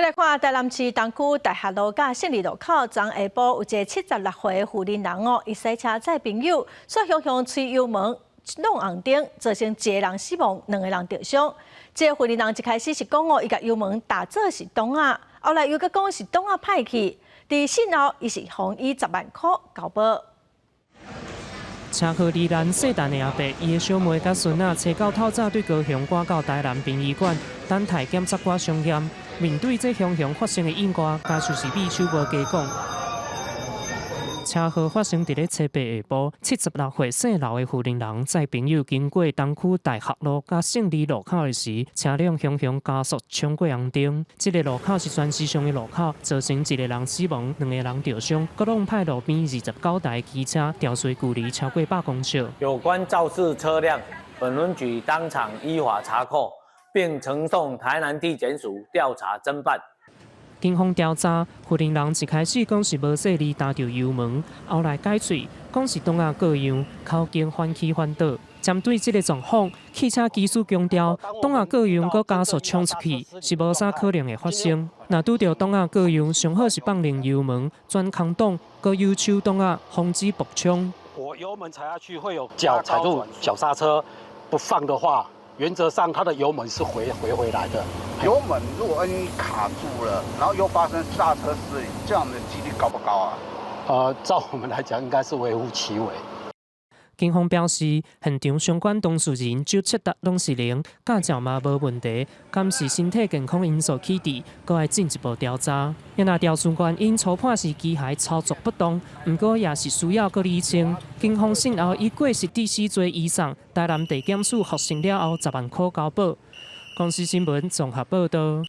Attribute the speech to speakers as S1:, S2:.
S1: 來看台南市東區大學路佮勝利路口，昨下晡有一个76歲的婦人哦，伊駛車載朋友，煞雄雄催油門挵紅燈，造成一个人死亡，兩个人著傷。這个婦人一開始是講哦，伊共油門踏做是擋仔，後來又閣講是擋仔歹去。佇訊後，伊是予以10萬箍交保。
S2: 車禍罹難姓陳的阿伯，伊的小妹佮孫仔揣到透早對高雄趕到台南殯儀館，等待檢察官相驗。面對這雄雄發生的意外，家屬是匕首無加講。車禍發生佇咧初八下晡，76歲姓劉的婦人載朋友經過東區大學路佮勝利路口的時，車輛雄雄加速衝過紅燈。這个路口是全時上的路口，造成一个人死亡，兩个人著傷，閣挵歹路邊29台機車，調隨距離超過100公尺。
S3: 有關肇事車輛，本分局當場依法查扣，並呈送台南地檢署調查偵辦。
S2: 警方調查，婦人一開始講是無細膩踏著油門，後來改喙講是擋仔過讓，口徑反起反倒。針對這个狀況，汽車技師強調，擋仔過讓閣加速衝出去是無啥可能會發生。若拄著擋仔過讓，上好是放靈油門，轉空擋，閣右手擋仔，防止爆衝。
S4: 我油門踩下去會有腳踩住腳剎車，不放的話，原則上它的油門是回回回來的。
S5: 油門如果萬一卡住了，然後又發生剎車失靈，這樣的幾率高不高啊？
S4: 照我們來講，應該是微乎其微。
S2: 警方表示，現場相關當事人酒測值攏是零，駕照嘛無問題，敢是身體健康因素起致，閣愛進一步調查。若調查原因初判是機械操作不當，毋過也是需要閣釐清。警方訊後以過失致死罪移送台南地檢署複審了後，10萬箍交保。公視新聞綜合報導。